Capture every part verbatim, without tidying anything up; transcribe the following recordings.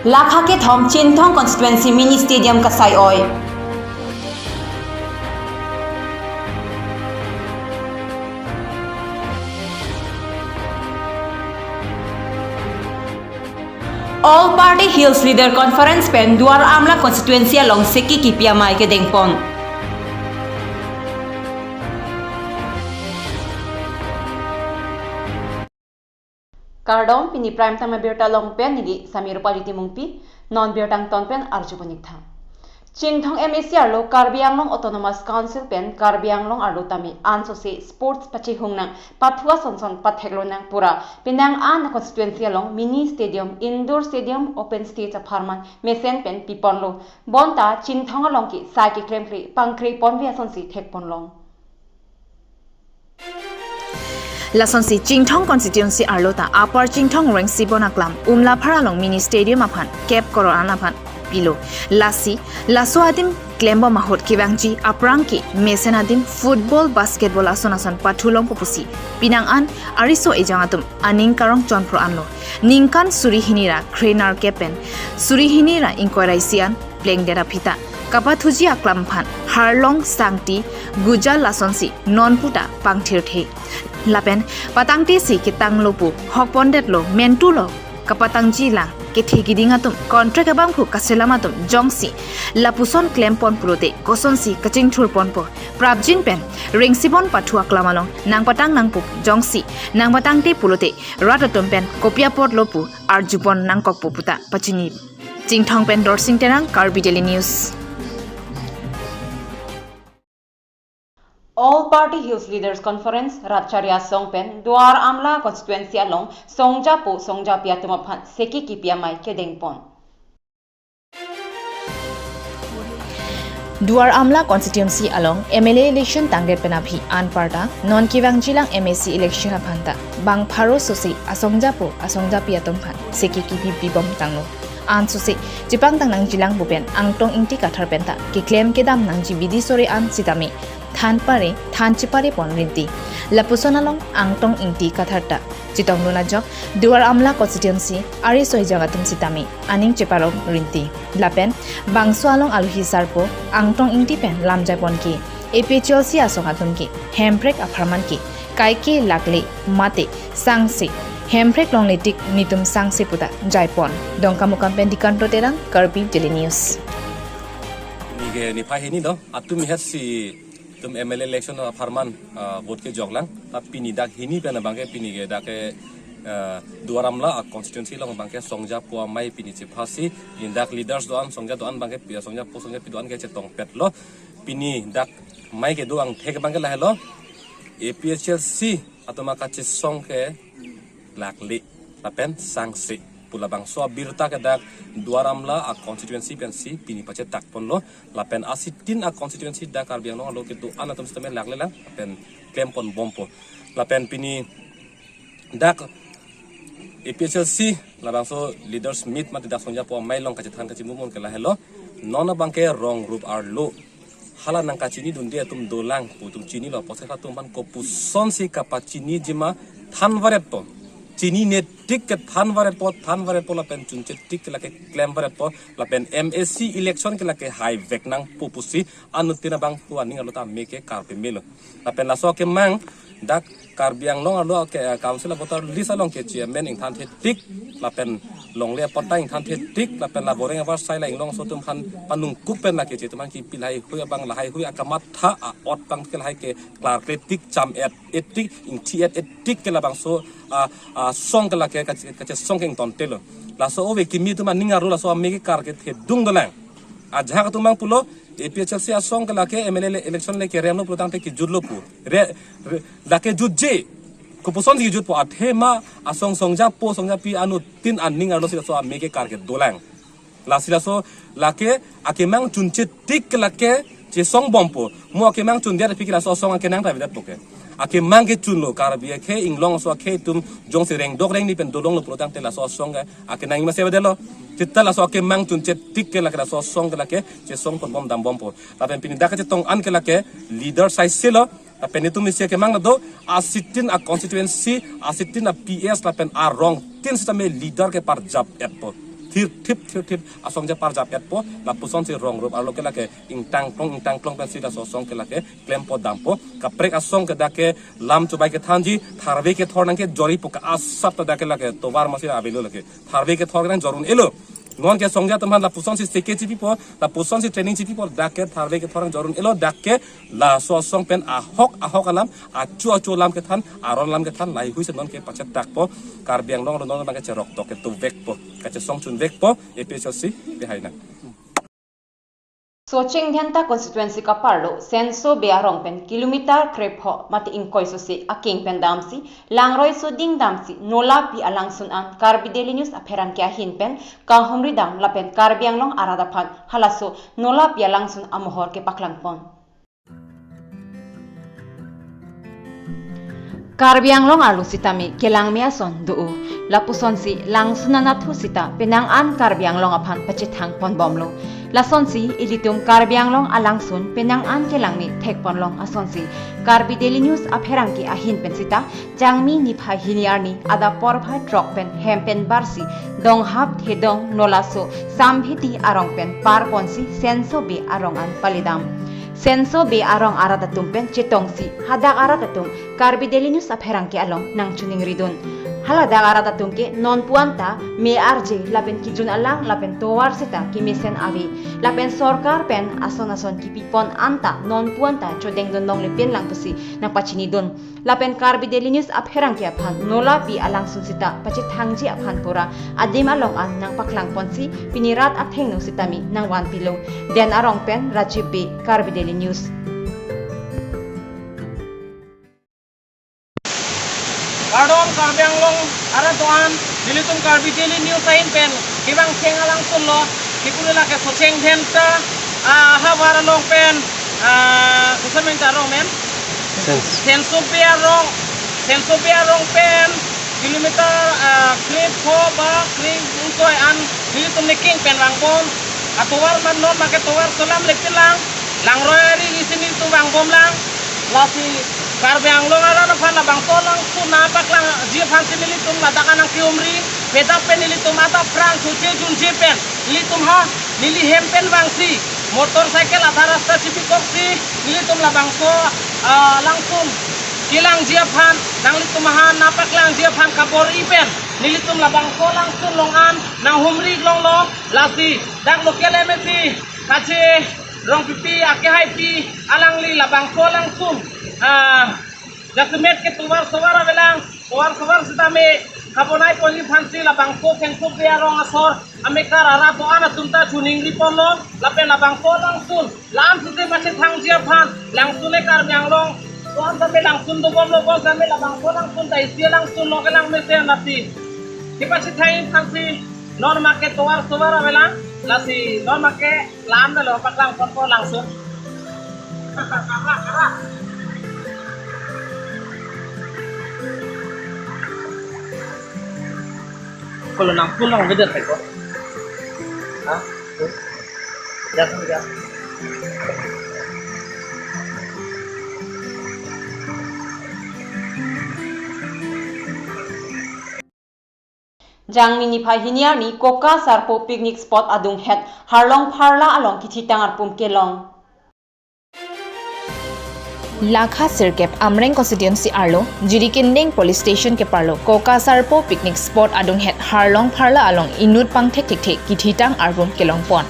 Lakha kethom Chinthong Constituency Mini Stadium kasai-oi. All Party Hills Leader Conference pen Duar Amla Constituency along seki kipi amei kedengpon. Kardom, pini prime time abirta along pen neli Sami Rupali Timungpi, non birta angton pen arju pon-ik tha. Chinthong M A C arlo Karbi Anglong Autonomous Council pen Karbi Anglong arlo tame ansose sports pachihung nang, pathua sonson patheklo nang pura penang an constituency along mini stadium, indoor stadium, open stage apharman mesen pen piponlo. Bonta Chinthong along ke sai keklemkre pangkre ponve asonsi thekponlong. Lasonsi Chinthong constituency arlo ta Upper Chinthong Rengsibon aklam Umlaphar along mini stadium aphan kep koror an aphan pilo. Lasi laso adim klembom ahut kevangji aphrang ke mesen adim football, basketball ason ason pathulongpo pusi penang an ariso ejang atum aning karong chonphro anlo. Ningkan suri hini ra kre nerkep pen suri hini ra ingkoi ra isi an plengdet aphi ta kapathuji aklam aphan harlong, sangti, gujal lasonsi nonpu ta pangthirthe. Lapen patangte si ketanglo pu hokpondetlo, mentulo, kapatangji lang kethe kiding atum, contract abangphu kaselam atum jongsi lapuson klempon pulote kosonsi kachingthurponpo? Prapjin pen Rengsibon pathu aklam along nangpatang nangpo jongsi nangpatangte pulote rat atum pen kopi apotlo pu arjupon nangkokpo puta pachini. Chinthong pen Dorsing Terang, Karbi Daily News. All Party Hills Leaders Conference Ratchari Asong pen Duar Amla constituency along songjapo songjapi atum aphan seki kipi amei kedengpon. Duar Amla constituency along M L A election tangdet pen aphi anparta non kevangjilang M A C election aphan ta bang pharo sose asongjapo asongjapi atum aphan seki kipi pibom tanglo. Ansose chepangtang nangjilang bupen Angtong Ingti Kathar penta keklem kedam nangji bidi sore an sitame than pare, than chepare pon rinti. Lapuson along Angtong Ingti Kathar ta chetongdun ajok Duar Amla constituency ariso ejang atum sitame aning cheparong rinti. Lapen bangso along aluhi sarpo Angtong Ingti pen lamjaiponke A P H L C asong atum ke hemprek apharman ke kaike lakle mate sangse, hemprek longle tik netum sangse puta jaipon. Dongkamukam pen Dikanto Terang, Karbi Daily News. Nike niphai hini do, atum ihet si itum M L A election apharman, ah, vote kejoklang. Tapi pini dak hini pen abangke pini ke dak ke, ah, Duar Amla a constituency along abangke songjapo amei pini chephasi, pini dak leaders do-an, songja do-an abangke pi-, songjapo songjapi do-an ke chetongpetlo. Pini dak amei kedo angthek abangke lahelo. A P H L C atum akachesong ke lakle lapen sangse pu labangso abirta ke dak Duar Amla a constituency pensi pini pachetakponlo. Lapen asitin a constituency dak Karbi Anglong arlo kedo-an atum sitame laklelang lapen klemponbompo. Lapen pini dak A P H L C labangso leaders meet mate dak songjapo amei along kachethan kachimumon ke lahelo. Non abangke rong rup arlo hala nangkachinidunde atum dolang pu itum chinilo, apotsi halatum aphan kopusonsi kapachinijima thanvaretpo. Chinine tik ke thanvaretpo, thanvaretpo lapen chunche tik ke lake klemvaretpo, lapen M A C election ke lake haivek nangpo pusi anuttin abangphu aning arlo tame ke karpemelo. Lapen laso akemang dak Karbi Anglong arlo ke, eh, council a voter list along ke chairman ingthanthe tik, lapen longle apatta ingthanthe tik, lapen la boreng avarsai la inglongso atum aphan panungkup pen lake che atum aphan kipi lahaihui abang lahaihui akamatha a-ot abang ke lahai ke klarkle tik, cham-et-et tik, ingthi-et-et tik ke labangso, ah, ah, song ke lake kache-, kachesong ke ingtontelo. Laso ove kimi atum aning arlo laso amei ke karkethedung dolang. Ajahak atum abang pulo, A P H L C asong ke lake M L A ele-, election le keremlo pulotangte kejutlo pu. Re, re, lake jutje. Kopusonsi kejutpo, athema asong songjapo songjapi anuttin aning arlo si laso amei ke karkedolang. Lasi laso lake akemang chunche tik ke lake chesongbompo. Mo akemang chundet aphi ke laso asong akenang ta avedetpo ke. Akemang kechunlo, Karbi akhei inglongso akhei atum jongsi rengdok rengni pen dolonglo pulotangte laso asong ke akenang masi avedetlo. Seta laso akemang chunche tik ke lake laso asong ke lake chesongponbom dambompo. Lapen pini dak kachetong an ke lake leader saiselo. Lapen itum isi akemang do, asitin a constituency, asitin a P S lapen arongtin sitame leader ke parjap-etpo. thirthip thirthip asong je parjap etpo, lapusonsi rong rup arlo ke lake ingtangklong ingtangklong pensi laso asong ke lake klempo dampo. Kaprek asong ke dak ke lam chubai kethanji, tharve kethor nangkejoripo, ka asap ta dak ke lake tovar masi avelo lake. Tharve kethor nang jor un-elo. Non ke asong je atum aphan lapusonsi seke chipipo, lapusonsi training chipipo, dak ke tharve kethor nang jor un-elo, dak ke laso asong pen ahok ahok alam, achu achu alam kethan, aron alam kethan, laheihui si non ke pachethakpo, Karbi Anglong arlo non abang ke cherok tok ke tuvekpo, kachesong chunvekpo, A P H L C, pehai nang. Socheng Dhenta constituency kaparlo, Senso Bey arong pen kilometer krepho mate ingkoi sose akeng pen damsi, langroi soding damsi, Nolapi alangsun an Karbi Daily News apherangke ahin pen kahumri dam lapen Karbi Anglong arat aphan halaso Nolapi alangsun amohor kepaklangpon. Karbi Anglong arlo sitame kelangme ason do-o. Lapusonsi langsun anatthu sita penang an Karbi Anglong aphan pachethangponbomlo. Lasonsi ilitum Karbi Anglong alangsun penang an kelangme thekponlong asonsi Karbi Daily News apherangke ahin pen sita Jangmi niphai hini arni adap porphai throk pen hem pen barsi Donghap Thedong Nolaso Samphiti arong pen parponsi Senso Bey arong an palidam. Senso Bey arong arat atum pen chetongsi hadak arat atum Karbi Daily News apherangke along nangchiningridun. Haladak arat atum ke nonpu anta me arje lapen kejun alang lapen tovar seta kemesen ave. Lapen sorkar pen ason ason kipipon anta nonpu anta chodengdun longle pinlang pusi nangpachinidun. Lapen Karbi Daily News apherangke aphan Nolapi alangsun sita pachethangji aphan pura adim along an nangpaklangponsi pini rat athengno sitame nangvanpilo. Den arong pen Rajiv Bey, Karbi Daily News. Kardom Karbi Anglong arat do-an, nelitum Karbi Daily News ahin pen kevang cheng alangsunlo, kipule lake Socheng Dhenta, ah, havar along pen, ah, koson men ta arong men? Senso Bey arong, Senso Bey arong pen kilometer, ah, krepho ba kreingkoi an nelitum nekeng pen vangbom. Atovar man non make tovar so lam lepinlang, langroi ari isi nelitum vangbomlang. Lasi Karbi Anglong arat aphan labangso alangsun napaklangji aphansi nelitum ladak an nangkehumri, pedak pen nelitum ata prang soche junje pen nelitum ha neli hem pen vangsi motorcycle adha rasta chipikoksi nelitum labangso, ah, alangsun kelangji aphan, nanglitum aphan napaklangji aphan kabor-i pen nelitum labangso alangsun along an nanghumri longlo. Lasi dak local M A C Kache Rongpipi akehaipi alangli labangso alangsun, ah, jasemet ke tovar sovar avelang, tovar sovar sitame kabonaiponji aphansi labangso Senso Bey arong asor amekar arat do-an atum ta chiningriponlo, lapen labangso alangsun lam site machethangji aphan, langsun e Karbi Anglong do-an tame langsun dobomlo, bonsitame labangso alangsun ta isi alangsun lo kelang mesen lasi kepachethangji aphansi non make tovar sovar avelang, lasi non make lam lo paklangponpo langsun. Kalau nangpulang beda seko. Hah? Ya, ya. Jangmi niphai hini arni Koka Sarpo picnic spot adunghet Harlong Pharla along kithitang arpum kelong. Lakha sirkep Amreng constituency arlo, Jirikindeng police station keparlo, Koka Sarpo picnic spot adunghet Harlong Pharla along inut pangthek thekthe kithitang arpum kelongpon.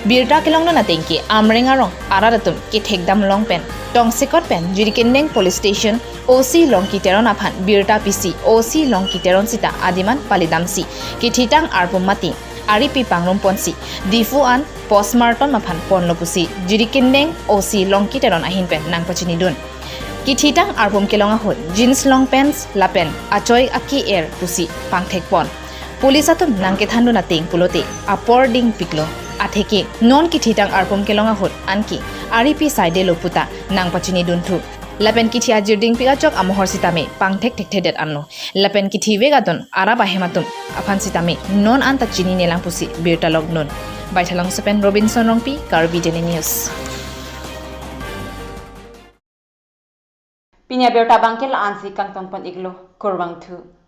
Birta kelongdun ateng ke Amreng arong arat atum kethekdam long pen, tongsekot pen Jirikindeng police station O C Longki Teron aphan birta pisi, O C Longki Teron sita adim an palidamsi kithitang arpum mati aripi pangrumponsi Diphu an postmortem aphan ponlo pusi Jirikindeng O C Longki Teron ahin pen nangpachinidun. Kithitang arpum kelong ahut jeans long pants lapen achoi aki-er pusi pangthekpon. Police atum nangkethandun ateng pulote apor dingpiklo. Atheke non kithitang arpum kelong ahut anke aripi saidelo puta nangpachinidunthu. Lapen kithi ajir dingpik ajok amohor sitame pangthek thekthedet anlo. Lapen kithi vek adon arap ahem atum aphan sitame non anta chininelang pusi birta longdun. Baithalangso pen Robinson Rongpi, Karbi Daily News. Pini abirta abangke la-ansi kangtonpon-iklo, kurvangthu.